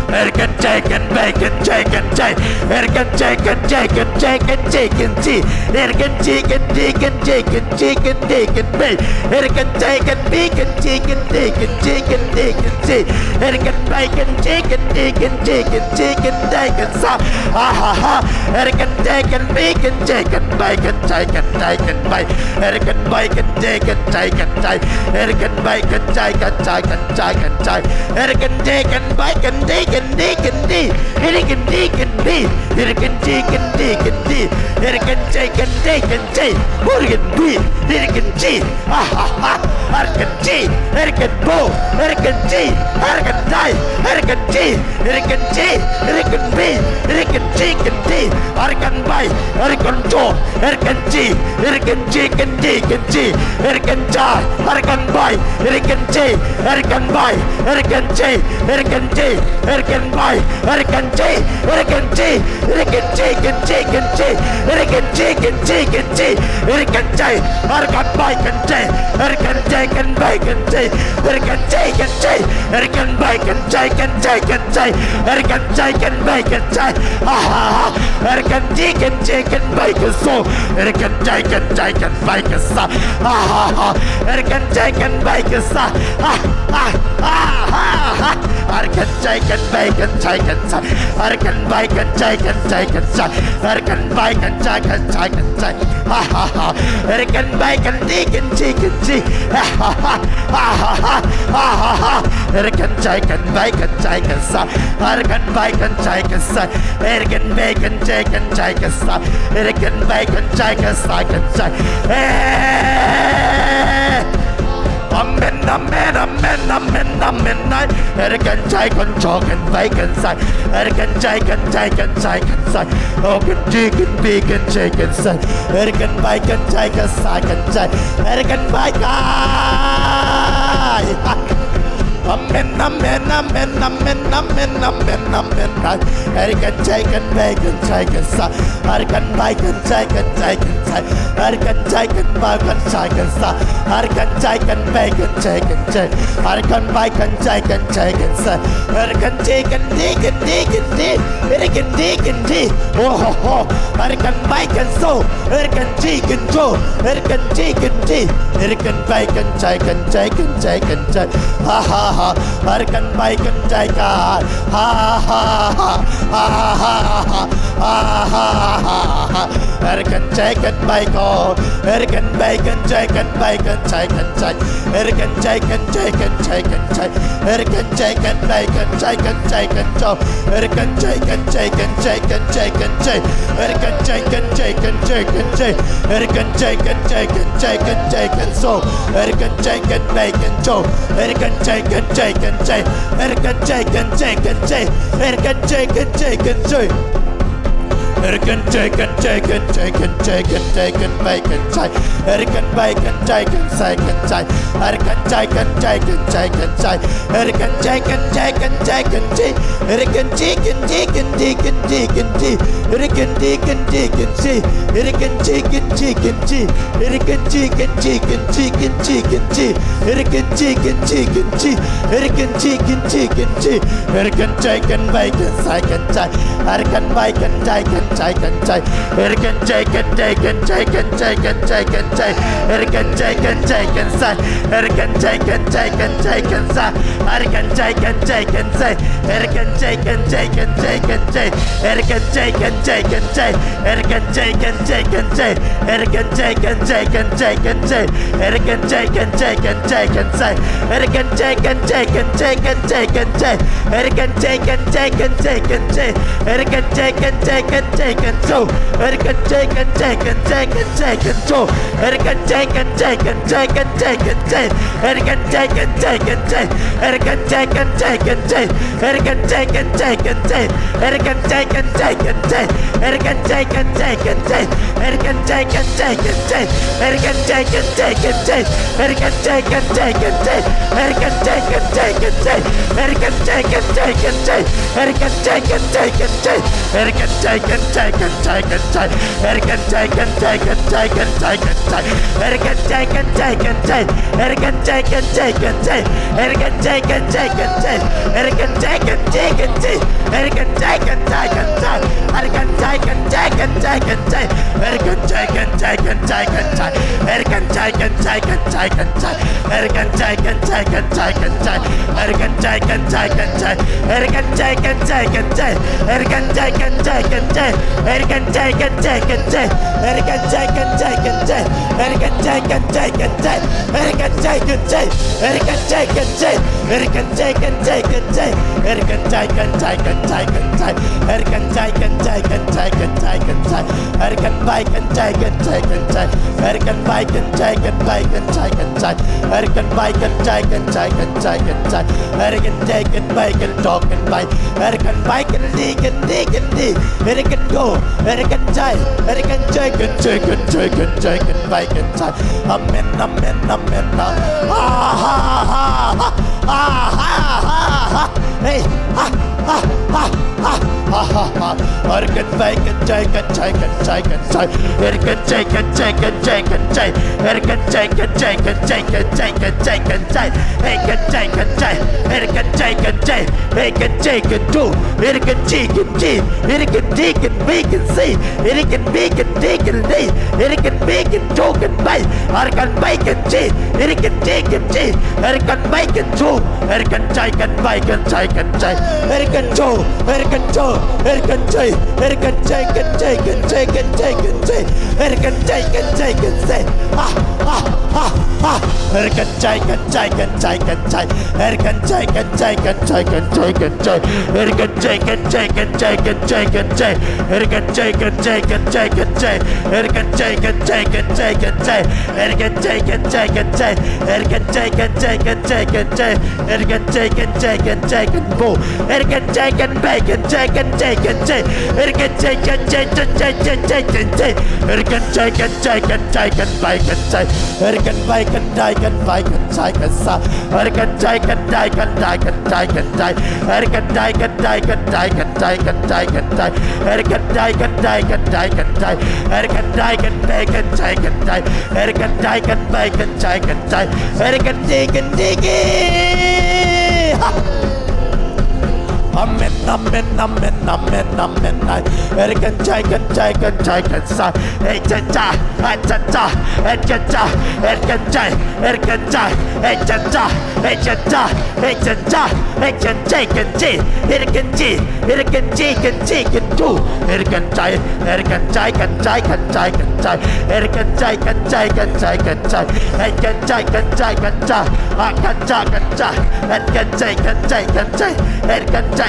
Erkan, jaikan, baikan, jaikan, jai. Erkan, jaikan, jaikan, jaikan, jaikan, ji. Erkan, jikan, dikan, jikan, jikan, dikan, bai. Erkan, jaikan, bikan, jikan, dikan, jikan, dikan, ji. Erkan, baikan, jikan, dikan, jikan, jikan, daikan, sa. Ha, ha, ha. Erkan, jaikan, bikan, jaikan, baikan, jaikan, daikan, bai. Erkan, baikan, jaikan, jaikan, jai. Erkan, baikan, jaikan, jaikan, jaikan, jai. Erkan, jaikan, baikan, dikan, dikan, di. Dikan, dikan, di. Erkan, jikan, dikan, di. Erkan, jaikan, daikan, jai. Erkan, bi. Erkan, ji. Ha, ha, ha. Erkan, ji. Erkan, bo. Erkan, ji. Erkan, dai. Erkan, ji. Erkan, ji. Erkan, bi. Erkan, jikan, di. Erkan, bai. Erkan, jo. Erkan, ji. Erkan, jikan, dikan, ji. Erkan, ja. Erkan, bai. Erkan, ji. Erkan, bai. Erkan, ji. Erkan, ji. Erkan, bai. Erkan, ji. Erkan, ji. Erkan, jikan, jikan, ji. Erkan, jikan, jikan, ji. Erkan, jai. Erkan, baikan, jai. Erkan, jaikan, baikan, jai. Erkan, jaikan, jai. Erkan, baikan, jaikan, jaikan, jai. Erkan, jaikan, baikan, jai. Ha, ha, ha. Erkan, jikan, jikan, baikan, so. Erkan, jaikan, jaikan, baikan, sa. Ha, ha, ha. Erkan, jaikan, baikan, sa. Ha, ha, ha, ha, ha. Erkan, jaikan, baikan, jaikan, sa. Erkan, baikan, jaikan, jaikan, sa. Erkan, baikan, jaikan, jaikan, jai. Ha, ha, ha. Erkan, baikan, dikan, jikan, ji. Ha, ha, ha. Ha, ha, ha. Ha, ha, ha. Erkan, jaikan, baikan, jaikan, sa. Erkan, baikan, jaikan, sa. Erkan, baikan, jaikan, jaikan, sa. Erkan, baikan, jaikan, saikan, jai. Eh. Amen, amen, amen, amen, amen, ai. Erkan, jaikan, jokan, baikan, sai. Erkan, jaikan, jaikan, jaikan, sai. Okan, jikan, bikan, jaikan, sai. Erkan, baikan, jaikan, saikan, jai. Erkan, baikan. Amen, amen, amen, amen, amen, amen, amen, ai. Erkan, jaikan, baikan, jaikan, sa. Erkan, baikan, jaikan, jaikan, sai. Erkan, jaikan, baikan, jaikan, sa. Erkan, jaikan, baikan, jaikan, jai. Erkan, baikan, jaikan, jaikan, sa. Erkan, jikan, dikan, dikan, di. Erkan, dikan, di. Oh, ho, ho. Erkan, baikan, so. Erkan, jikan, jo. Erkan, jikan, di. Erkan, baikan, jaikan, jaikan, jaikan, jai. Ha, ha, ha. Erkan, baikan, jaikan. Ha, ha, ha. Ha, ha, ha. Ha, ha, ha, ha. Erkan, jaikan, baiko. Erkan, baikan, jaikan, baikan, jaikan, jai. Erkan, jaikan, jaikan, jaikan, jai. Erkan, jaikan, baikan, jaikan, jaikan, jo. Erkan, jaikan, jaikan, jaikan, jaikan, jai. Erkan, jaikan, jaikan, jaikan, jai. Erkan, jaikan, jaikan, jaikan, jaikan, so. Erkan, jaikan, baikan, jo. Erkan, jaikan, jaikan, jai. Erkan, jaikan, jaikan, jai. Erkan, jaikan, jaikan, jai. Erkan, Jaikan, Jaikan, Jaikan, Jaikan, Jaikan, Baikan, Jai. Erkan, Baikan, Jaikan, Saikan, Jai. Erkan, Jaikan, Jaikan, Jaikan, Jai. Erkan, Jaikan, Jaikan, Jaikan, Ji. Erkan, Jikan, Jikan, Jikan, Jikan, Ji. Erkan, Jikan, Jikan, Ji. Erkan, Jikan, Jikan, Ji. Erkan, Jikan, Jikan, Jikan, Jikan, Ji. Erkan, Jikan, Jikan, Ji. Erkan, Jikan, Jikan, Ji. Erkan, Jaikan, Baikan, Saikan, Jai. Erkan, Baikan, Jaikan, Jaikan, Jai. Erkan, Jaikan, Jaikan, Jaikan, Jaikan, Jaikan, Jai. Erkan, Jaikan, Jaikan, Sai. Erkan, Jaikan, Jaikan, Jaikan, Sai. Erkan, Jaikan, Jaikan, Sai. Erkan, Jaikan, Jaikan, Jaikan, Jai. Erkan, Jaikan, Jaikan, Jai. Erkan, Jaikan, Jaikan, Jai. Erkan, Jaikan, Jaikan, Jaikan, Jai. Erkan, Jaikan, Jaikan, Jaikan, Sai. Erkan, Jaikan, Jaikan, Jaikan, Jaikan, Jai. Erkan, Jaikan, Jaikan, Jaikan, Jai. Erkan, Jaikan, Jaikan, Jaikan, So. Erkan, Jaikan, Jaikan, Jaikan, Jaikan, So. Erkan, Jaikan, Jaikan, Jaikan, Jaikan, Jai. Erkan, Jaikan, Jaikan, Jai. Erkan, Jaikan, Jaikan, Jai. Erkan, Jaikan, Jaikan, Jai. Erkan, Jaikan, Jaikan, Jai. Erkan, Jaikan, Jaikan, Jai. Erkan, Jaikan, Jaikan, Jai. Erkan, Jaikan, Jaikan, Jai. Erkan, Jaikan, Jaikan, Jai. Erkan, Jaikan, Jaikan, Jai. Erkan, Jaikan, Jaikan, Jai. Erkan, Jaikan, Jaikan, Jai. Erkan, Jaikan, Jaikan, Jaikan, Jai. Erkan, Jaikan, Jaikan, Jaikan, Jaikan, Jai. Erkan, Jaikan, Jaikan, Jai. Erkan, Jaikan, Jaikan, Jai. Erkan, Jaikan, Jaikan, Jai. Erkan, Jaikan, Jaikan, Jai. Erkan, Jaikan, Jaikan, Jai. Erkan, Jaikan, Jaikan, Jaikan, Jai. Erkan, Jaikan, Jaikan, Jaikan, Jai. Erkan, Jaikan, Jaikan, Jaikan, Jai. Erkan, Jaikan, Jaikan, Jaikan, Jai. Erkan, Jaikan, Jaikan, Jai. Erkan, Jaikan, Jaikan, Jai. Erkan, Jaikan, Jaikan, Jai. Erkan, Jaikan, Jaikan, Jai. Erkan, Jaikan, Jaikan, Jai. Erkan, Jaikan, Jaikan, Jai. Erkan, Jaikan, Jai. Erkan, Jaikan, Jai. Erkan, Jaikan, Jaikan, Jai. Erkan, Jaikan, Jaikan, Jaikan, Jai. Erkan, Jaikan, Jaikan, Jaikan, Jaikan, Jai. Erkan, Baikan, Jaikan, Jaikan, Jai. Erkan, Baikan, Jaikan, Baikan, Jaikan, Jai. Erkan, Baikan, Jaikan, Jaikan, Jaikan, Jai. Erkan, Jaikan, Baikan, Dokan, Bai. Erkan, Baikan, Dikan, Dikan, Di. Erkan, Go. Erkan, Jai. Erkan, Jaikan, Jaikan, Jaikan, Jaikan, Baikan, Jai. Amen, amen, amen. Ah, ha, ha, ha. Ah, ha, ha, ha. Hey, ah, ah, ah, ah, ah, ah, ah. Erkan, Baikan, Jaikan, Jaikan, Jaikan, Jai. Erkan, Jaikan, Jaikan, Jaikan, Jai. Erkan, Jaikan, Jaikan, Jaikan, Jaikan, Jaikan, Jai. Erkan, Jaikan, Jai. Erkan, Jaikan, Jai. Erkan, Jaikan, Du. Erkan, Jikan, Ji. Erkan, Dikan, Bikan, Si. Erkan, Bikan, Dikan, Di. Erkan, Bikan, Dukan, Bai. Erkan, Baikan, Ji. Erkan, Jikan, Ji. Erkan, Baikan, Du. Erkan, Jaikan, Baikan, Jaikan, Jai. Erkan, Jo. Erkan, Jo. Erkan, Jai. Erkan, Jaikan, Jaikan, Jaikan, Jaikan, Jai. Erkan, Jaikan, Jaikan, Jai. Ah, ah, ah, ah. Erkan, Jaikan, Jaikan, Jaikan, Jai. Erkan, Jaikan, Jaikan, Jaikan, Jaikan, Jai. Erkan, Jaikan, Jaikan, Jaikan, Jaikan, Jai. Erkan, Jaikan, Jaikan, Jaikan, Jai. Erkan, Jaikan, Jaikan, Jaikan, Jai. Erkan, Jaikan, Jaikan, Jai. Erkan, Jaikan, Jaikan, Jaikan, Jai. Erkan, Jaikan, Jaikan, Jaikan, Bo. Erkan, Jaikan, Baikan, Jaikan, Jaikan, Jai. Erkan, Jaikan, Jaikan, Jaikan, Jaikan, Jai. Erkan, Jaikan, Jaikan, Jaikan, Baikan, Jai. Erkan, Baikan, Daikan, Baikan, Jaikan, Sa. Erkan, Jaikan, Daikan, Daikan, Daikan, Dai. Erkan, Daikan, Daikan, Daikan, Daikan, Daikan, Dai. Erkan, Daikan, Daikan, Daikan, Dai. Erkan, Daikan, Baikan, Jaikan, Dai. Erkan, Daikan, Baikan, Jaikan, Dai. Erkan, Dikan, Diki. Ha! Amen, amen, amen, amen, amen. Ai. Erkan, Jaikan, Jaikan, Jaikan, Sa. Echacha, echacha, echacha, erkan, Jai, erkan, Jai, echacha, echacha, echacha, erkan, Jaikan, Ji, erkan, Ji, erkan, Jikan, Jikan, Du. Erkan, Jai, erkan, Jaikan, Jaikan, Jaikan, Jai. Erkan, Jaikan, Jaikan, Jaikan, Jai. Erkan, Jaikan, Jaikan, Jai. Akan, Jakan, Jai. Erkan, Jaikan, Jaikan, Jai. Erkan, Jai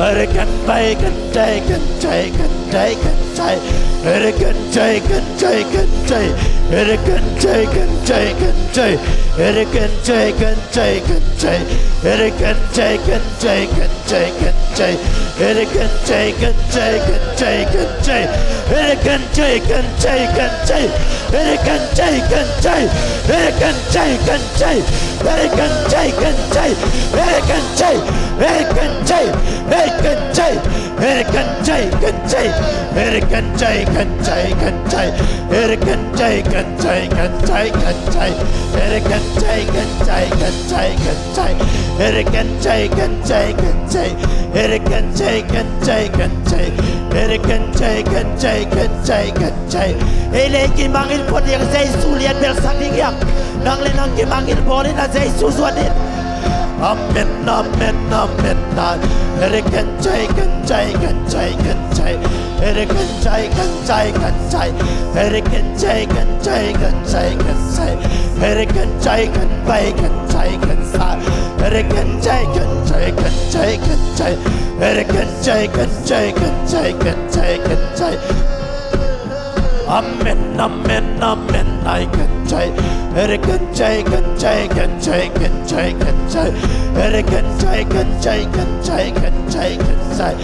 Ere kan pai kan tai kan tai kan tai kan tai. Ere kan tai kan tai kan tai. Ere kan tai kan tai kan tai. Ere kan tai kan tai kan tai. Ere kan tai kan tai kan tai kan tai. Ere kan tai kan tai kan tai kan tai. Ere kan tai kan tai kan tai. Ere kan tai kan tai. Ere kan tai kan tai. Ere kan tai kan tai. Ere kan tai. Ere kan tai. Ere kan tai. Ere kan tai kan tai. Ere Kan cai, kan cai, kan cai. Ere kan cai, kan cai, kan cai, kan cai. Ere kan cai, kan cai, kan cai, kan cai. Ere kan cai, kan cai, kan cai. Ere kan cai, kan cai, kan cai. Ere kan cai, kan cai, kan cai, kan cai. Ei le kimangil phot ding, Jesu lian belsak ding hiam? Nang le nang kimangil bawl in a, Jesu zuan in. Amen, amen, amen. Ere kan cai, kan cai, kan cai, kan cai. Ere kan cai, kan cai, kan cai. Ere kan cai, kan cai, kan cai, kan cai. Ere kan cai, kan bai, kan cai, kan sa. Ere kan cai, kan cai, kan cai, kan cai. Ere kan cai, kan cai, kan cai, kan cai, kan cai. Amen, amen, amen. Ai kan cai. Ere kan cai, kan cai, kan cai, kan cai, kan cai. Ere kan cai, kan cai, kan cai, kan cai, kan cai.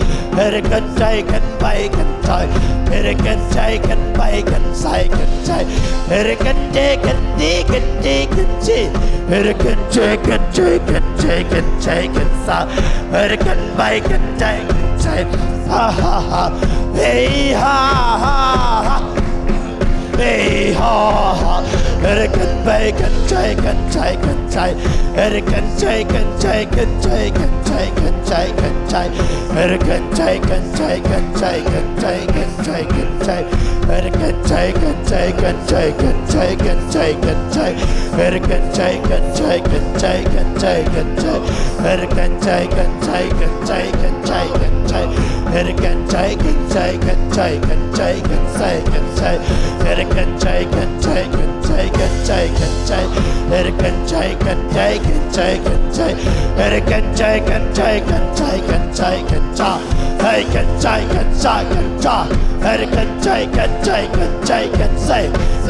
Ere kan cai, kan bai, kan cai. Ere kan cai, kan bai, kan sai, kan cai. Ere kan cai, kan di, kan di, kan ci. Ere kan cai, kan cai, kan cai, kan cai, kan sa. Ere kan bai, kan cai, kan cai. Ha, ha, ha. Hey, ha, ha, ha. Hey, ha, ha. Ere kan bai, kan cai, kan cai, kan cai. Ere kan cai, kan cai, kan cai, kan cai, kan cai, kan cai. Ere kan cai, kan cai, kan cai, kan cai, kan cai, kan cai. Ere kan cai, kan cai, kan cai, kan cai, kan cai, kan cai. Ere kan cai, kan cai, kan cai, kan cai, kan cai. Ere kan cai, kan cai, kan cai, kan cai, kan cai. Ere kan cai, kan cai, kan cai, kan cai, kan cai, kan cai. Ere kan cai, kan cai, kan cai, kan cai, kan cai. Ere kan cai, kan cai, kan cai, kan cai. Ere kan cai, kan cai, kan cai, kan cai, kan cai. Hey, kan cai, kan cai, kan cai. Ere kan cai, kan cai, kan cai, kan cai.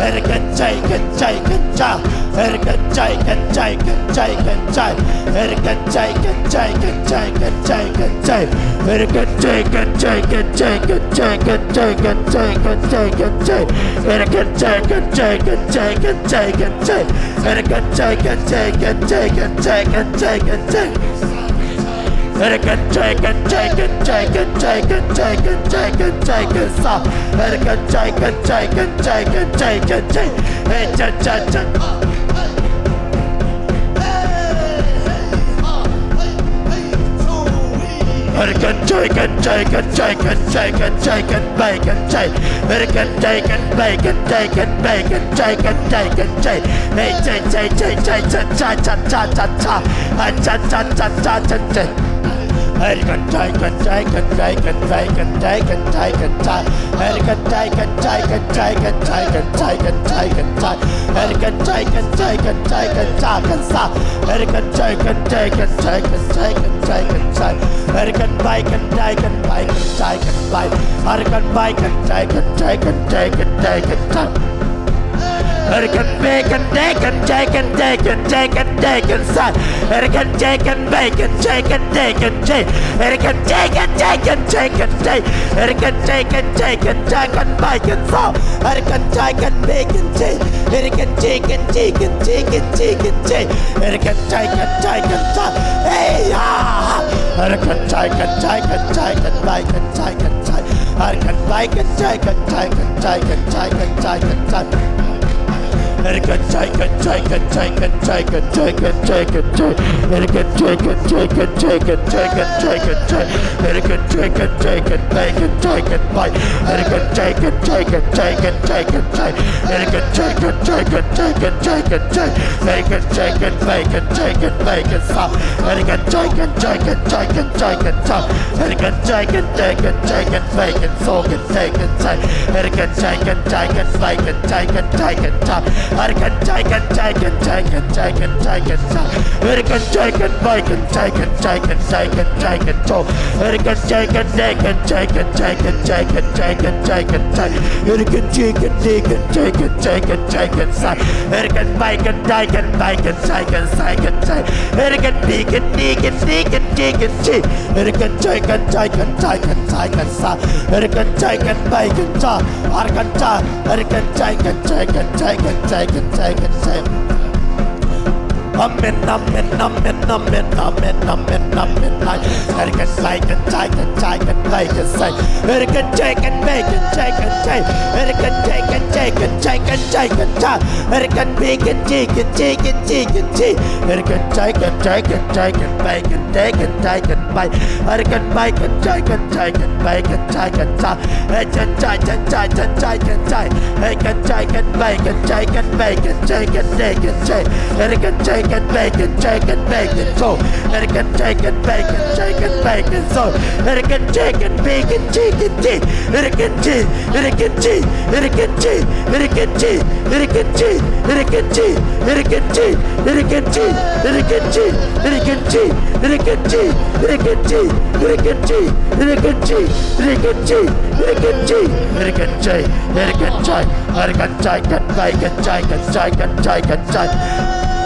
Ere kan cai, kan cai, kan cai. Ere kan cai, kan cai, kan cai, kan cai. Ere kan cai, kan cai, kan cai, kan cai, kan cai. Ere kan cai, kan cai, kan cai, kan cai, kan cai, kan cai, kan cai, kan cai. Ere kan cai, kan cai, kan cai, kan cai, kan cai. Ere kan cai, kan cai, kan cai, kan cai, kan cai, kan cai. Ere kan cai, kan cai, kan cai, kan cai, kan cai, kan cai, kan cai, kan sa. Ere kan cai, kan cai, kan cai, kan cai, kan cai. Hey, cai, cai, cai. Ere kan cai, kan cai, kan cai, kan cai, kan cai, kan bai, kan cai. Ere kan cai, kan bai, kan cai, kan bai, kan cai, kan cai, kan cai. Hey, cai, cai, cai, cai, cai, cai, cai, cai, cai, cai. Ai, cai, cai, cai, cai, cai, cai. Ere kan cai, kan cai, kan cai, kan cai, kan cai, kan cai. Ere kan cai, kan cai, kan cai, kan cai, kan cai, kan cai, kan cai. Ere kan cai, kan cai, kan cai, kan cai, kan sa. Ere kan cai, kan cai, kan cai, kan cai, kan cai, kan cai. Ere kan bai, kan cai, kan bai, kan cai, kan bai. Ere kan bai, kan cai, kan cai, kan cai, kan cai, kan cai. Ere kan be, kan de, kan cai, kan de, kan cai, kan de, kan sa. Ere kan cai, kan bai, kan cai, kan de, kan cai. Ere kan cai, kan cai, kan cai, kan cai. Ere kan cai, kan cai, kan cai, kan bai, kan sa. Ere kan cai, kan be, kan cai. Ere kan cai, kan cai, kan cai, kan cai, kan cai. Ere kan cai, kan cai, kan cai. Hey, ya. Ere kan cai, kan cai, kan cai, kan bai, kan cai, kan cai. Ere kan bai, kan cai, kan cai, kan cai, kan cai, kan cai, kan cai. Ere kan cai, kan cai, kan cai, kan cai, kan cai, kan cai, kan cai. Ere kan cai, kan cai, kan cai, kan cai, kan cai, kan cai. Ere kan cai, kan cai, kan bai, kan cai, kan bai. Ere kan cai, kan cai, kan cai, kan cai, kan cai. Ere kan cai, kan cai, kan cai, kan cai, kan cai. Ere kan cai, kan bai, kan cai, kan bai, kan sa. Ere kan cai, kan cai, kan cai, kan cai, kan sa. Ere kan cai, kan cai, kan cai, kan bai, kan so, kan cai, kan cai. Ere kan cai, kan cai, kan bai, kan cai, kan cai, kan cai. Ere kan cai, kan cai, kan cai, kan cai, kan cai, kan cai. Ere kan cai, kan bai, kan cai, kan cai, kan cai, kan cai, kan so. Ere kan cai, kan cai, kan cai, kan cai, kan cai, kan cai, kan cai, kan cai. Ere kan cai, kan cai, kan cai, kan cai, kan cai, kan sa. Ere kan bai, kan cai, kan bai, kan cai, kan sai, kan cai. Ere kan bi, kan di, kan di, kan ci, kan ci. Ere kan cai, kan cai, kan cai, kan cai, kan sa. Ere kan cai, kan bai, kan sa. Ar kan sa. Ere kan cai, kan cai, kan cai, kan cai, kan cai, kan cai. Amen, amen, amen, amen, amen, amen, amen, amen. Ere kan bai kan cai kan cai kan bai kan sai. Ere kan cai kan bai kan cai kan cai. Ere kan cai kan cai kan cai kan cai kan cai. Ere kan bi kan ci kan ci kan ci kan ci. Ere kan cai kan cai kan cai kan bai kan cai kan cai kan bai. Ere kan bai kan cai kan cai kan bai kan cai kan cai. Ere kan cai kan cai kan cai kan cai. Ere kan cai kan bai kan cai kan bai kan cai kan cai kan cai. Ere kan cai kan bai kan cai kan bai kan cai. Ere kan cai kan bai kan cai kan bai kan cai. Ere kan cai kan bai kan cai kan cai. Ere kan cai, ere kan cai, ere kan cai, ere kan cai, ere kan cai, ere kan cai, ere kan cai, ere kan cai, ere kan cai, ere kan cai, ere kan cai, ere kan cai, ere kan cai, ere kan cai, ere kan cai, ere kan cai, ere kan cai, ere kan cai, ere kan cai, ere kan cai kan bai kan cai kan cai kan cai kan cai.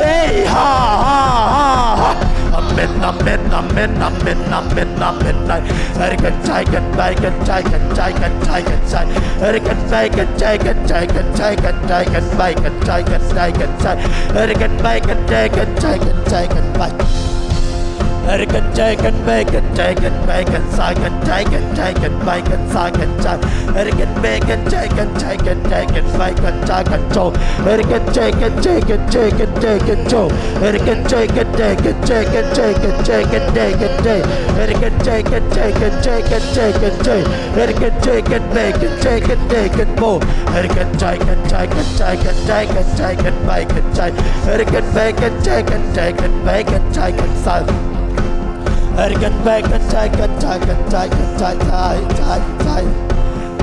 Hey, ha, ha, ha, ha. Amen, amen, amen, amen, amen, amen. Ere kan cai kan bai kan cai kan cai kan cai kan cai. Ere kan bai kan cai kan cai kan cai kan cai kan bai kan cai kan cai kan cai. Ere kan bai kan cai kan cai kan cai kan bai. Ere kan cai kan bai kan cai kan bai kan sai kan cai kan cai kan bai kan sai kan cai. Ere kan bai kan cai kan cai kan cai kan bai kan cai kan cai. Ere kan cai kan cai kan cai kan cai kan cai. Ere kan cai kan cai kan cai kan cai kan cai kan cai kan cai. Ere kan cai kan cai kan cai kan cai kan cai. Ere kan cai kan bai kan cai kan cai kan bo. Ere kan cai kan cai kan cai kan cai kan cai kan bai kan cai. Ere kan bai kan cai kan cai kan bai kan cai kan sai. Ere kan bai kan cai kan cai kan cai kan cai cai cai cai.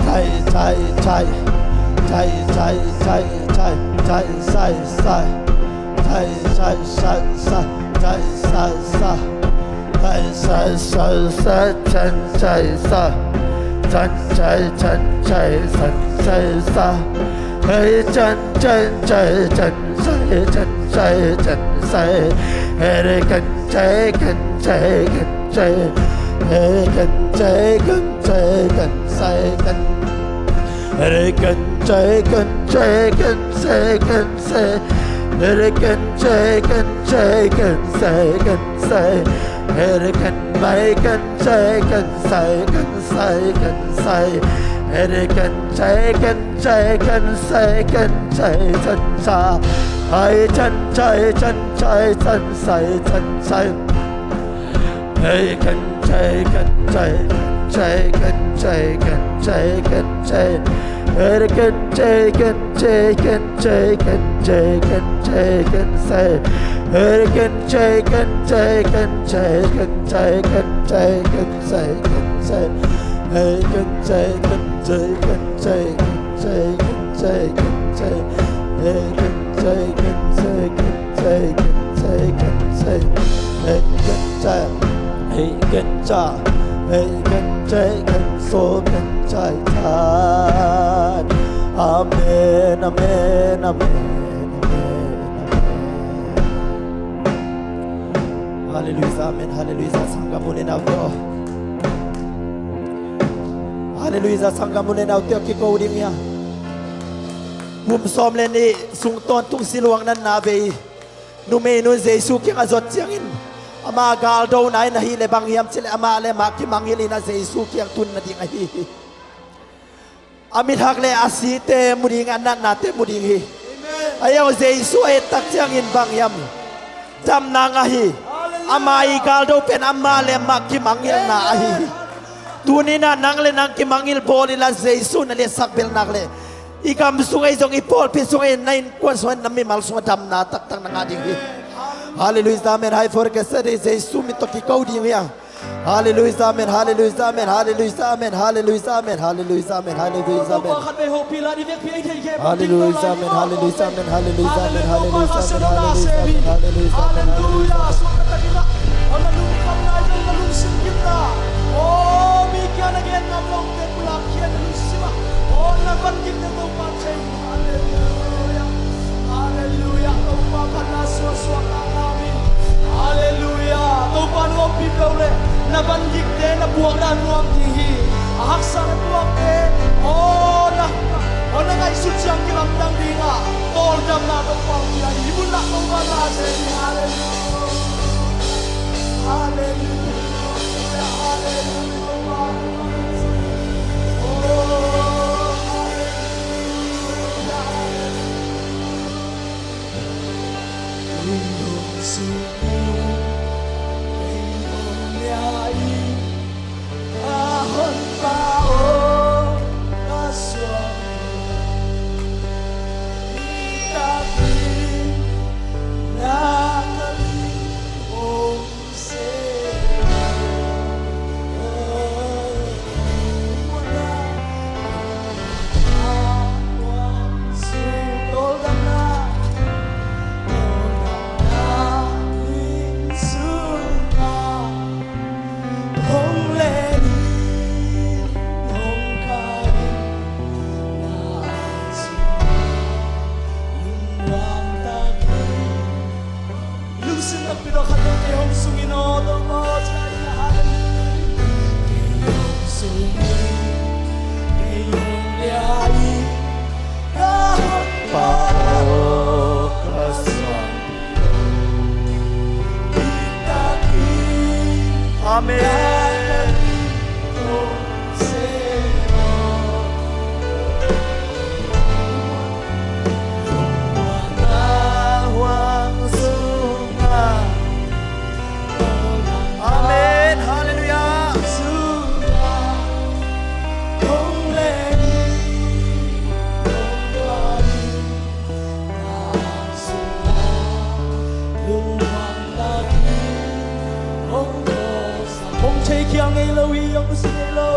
Cai cai cai. Cai cai cai cai cai sai sai. Cai cai sai sai cai sai sai. Cai cai sai sai can cai sai. Can cai can cai can cai sai. Hei can cai can cai can sai can cai can sai. Ere kan cai kan cai kan cai. Ere kan cai kan cai kan sai kan. Ere kan cai kan cai kan sai kan sai. Ere kan cai kan cai kan sai kan sai. Ere kan bai kan cai kan sai kan sai kan sai. Ere kan cai kan cai kan sai kan cai can sa. Ai can cai can cai can sai can sai. Hei kan cai kan cai kan cai kan cai kan cai kan cai. Hei kan cai kan cai kan cai kan cai kan cai kan sai. Hei kan cai kan cai kan cai kan cai kan cai kan sai kan sai. Hei kan cai kan cai kan cai kan cai kan cai kan cai. Hei kan cai kan cai kan cai kan cai kan cai. Hei kan cai. Hei kan cai. Hei kan cai kan so kan cai tan. Amen, amen, amen, amen, amen. Halleluijah, amen, halleluijah, sanggam u le naute aw. Halleluijah, sanggam u le naute aw, kiko ding hi a. Kum sawm le nih sung tawntung siluang natna vei numeinu in Jesu kiangah zot ciangin, ama galdona in ahih leh bang hiam cih leh amah le amah kimangngilh in a Jesu kiang tun nading ahi hi. A mithak le a site mu ding, a natnate mu ding hi. Amen. Ahi zongin Jesu a et tak ciangin bang hiam? Damna ngah hi. Hallelujah. Ama i galdo pen amah le amah kimangngilhna ahi hi. Tuni-in ah nang le nang kimangngilh bawl inla Jesu na liatsak bel nak leh i gam sungah hi zong, i pawlpi sungah hi, na innkuan sungah hi, na mimal sungah damna taktak na ngah ding hi. Halleluijah, amen. Hai, for ke seri Jesu min tawh kiko ding hi a. Halleluijah, amen, halleluijah, amen, halleluijah, amen, halleluijah, amen, halleluijah, amen, halleluijah, amen. Halleluijah, amen, halleluijah, amen, halleluijah, amen, halleluijah, amen, halleluijah, amen, halleluijah, amen, halleluijah, amen, halleluijah, amen. Halleluijah. Suakta takin ah, aw na lungkham nai vel, na lungsim gimna. Aw mi kiang na gen ngam lote pulak khia na lungsim ah. Aw na van gimte Topa Halleluijah. Halleluijah. Topa pan na suaksuak na ngam hi. Halleluijah. Topa na ompih peuh leh na van gikte, na puakte a nuam ding hi. A haksa na tuakte, aw na, Aw, na ngaihsut ciang kilamdang ding a, tawldamna tawh pawlpi a, hih munah tawh vanglian se ni. Halleluia. Halleluia. Halleluia. Oh, halleluia. Halleluia. Lungdam sung in, ei hong liah in, ka Honpa aw, ka suang hi tak in, na ka lim hong se. Lungsim takpi tawh khat vei kei hong sung in aw, Topa aw, ci-in. Halleluia. Kei hong sung in, kei hong liah in, ka Honpa aw, ka suang hi tak in. Amen. Amen. Halleluia. Hong thei khial ngei lo hi, hong si ngei lo.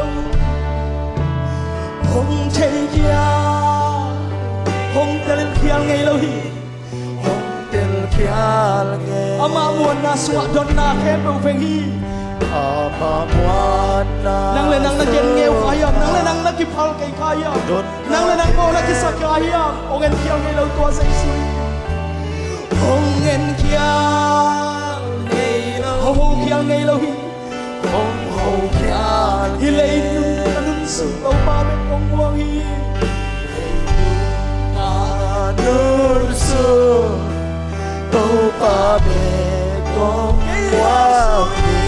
Hong thei khial, hong tel khial ngei lo hi. Hong tel khial ngei. Amah muanna sungah dotna khempeuh veng hi. Amah muanna. Nang le nang na gen ngeu kha hiam? Nang le nang na kiphal kei kha hiam? Nang le nang maw na kisak kha hiam? Hong en khial ngei lo tua Jesu hi. Hong en khial ngei lo. Hong ho khial ngei lo hi. Hong ho khial ngei. Hih leitung a nun sung Topa bek hong muang hi. Leitung a nun sung Topa bek hong muang hi.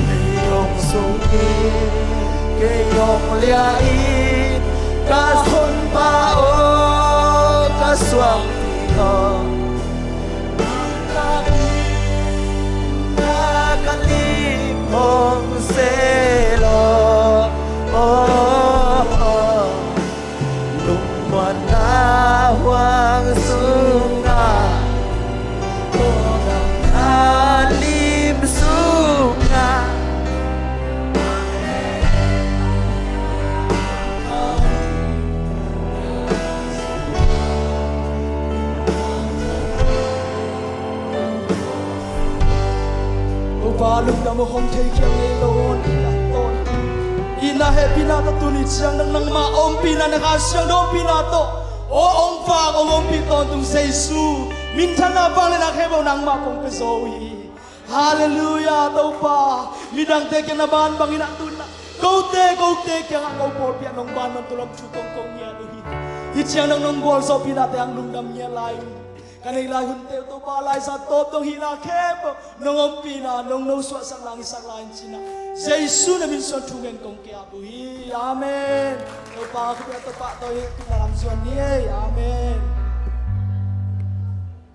Kei hong sung in, kei hong liah in, ka Honpa aw, ka suang hi aw. Na ka lim hong se lo. Oh, oh. Lungmuanna huang sungah, tawldamna lim sungah. Topa lungdam uh, hong thei khial ngei lo, hong thei khial ngei lo. Itna hehpihna tawh tuni ciang dong nangmah ompihna, na Kha Siangtho ompihna tawh aw hong vak, hong ompih tawntung Jesu, minthanna, vangliatna khempeuh nangmah kong pia zaw uh hi. Halleluia. Topa, midangte kiang na ban bangin ah tu-in ah kote, kote kiangah ko pawlpi ah nong ban man tulam thu kong ko ngiat uh hi. Hih ciang dong nong gualzawhpihnate hong lungdam ngiat lai un. Ka neih lai hunte uh Topa, laizang tawp dong hihna khempeuh nong ompihna, nong nosuahsakna hong hisak lai in ci-in ah Jesu na min suang thungen kong ki-ap uh hi. Amen. Topa khuapi ah Topa tawh hehpihna lam zuan ni ei. Amen.